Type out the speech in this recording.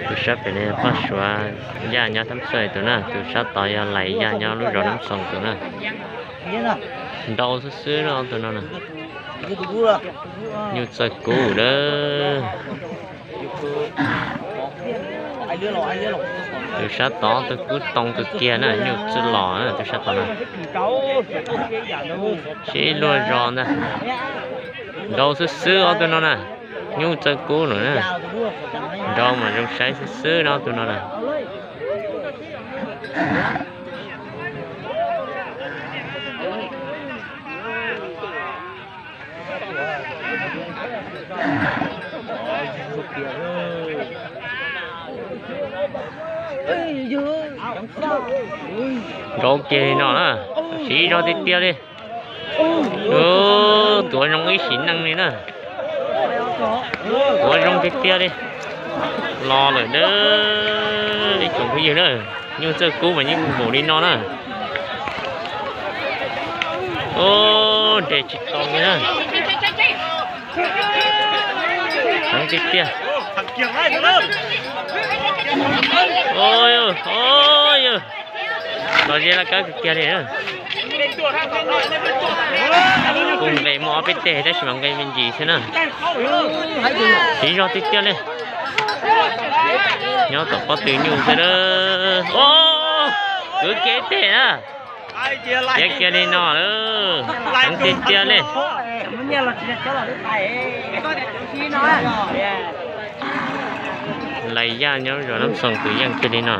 Tus sab pem no yog poj Suav Yaj nyob Nab Xoom tus na, tus sab tod yog Lais Yaj nyob lub zos Nab Xoom tus na. Nrau xwb xwb no tus no na. Nyuj txawj kub lawm. Tus sab tod tus kub too kawg kiag na, nyuj txawj los na tus sab tod na. Sib luag zos ntag. Nrau xwb xwb ob tug no na. Nyuj txawj kub no na. Nrau mas zoo saib xwb xwb no ob tug no na. Nrau kiag li no na, siv zog tiag tiag li. Tuav zoo ib sim neej li na. Tuav zoo tiag tiag li. Los lawm na, ib tsoom phooj ywg na, nyuj txawj kub mas yeej mus li no na. Nres tsis tau li na. Heev tiag tiag. Yog, los ze laj kab kawg kiag li. Kuj nqes muaj ob peb teg tab sis mas nqes me ntsis xwb na. Siv zog tiag tiag li. Nyob tom pob tw nyuj xwb na. Kwv kiag ib teg na. Khiav kiag li no, heev tiag tiag li. Lais Yaj nyob zos Nab Xoom tus yeej kiag li no.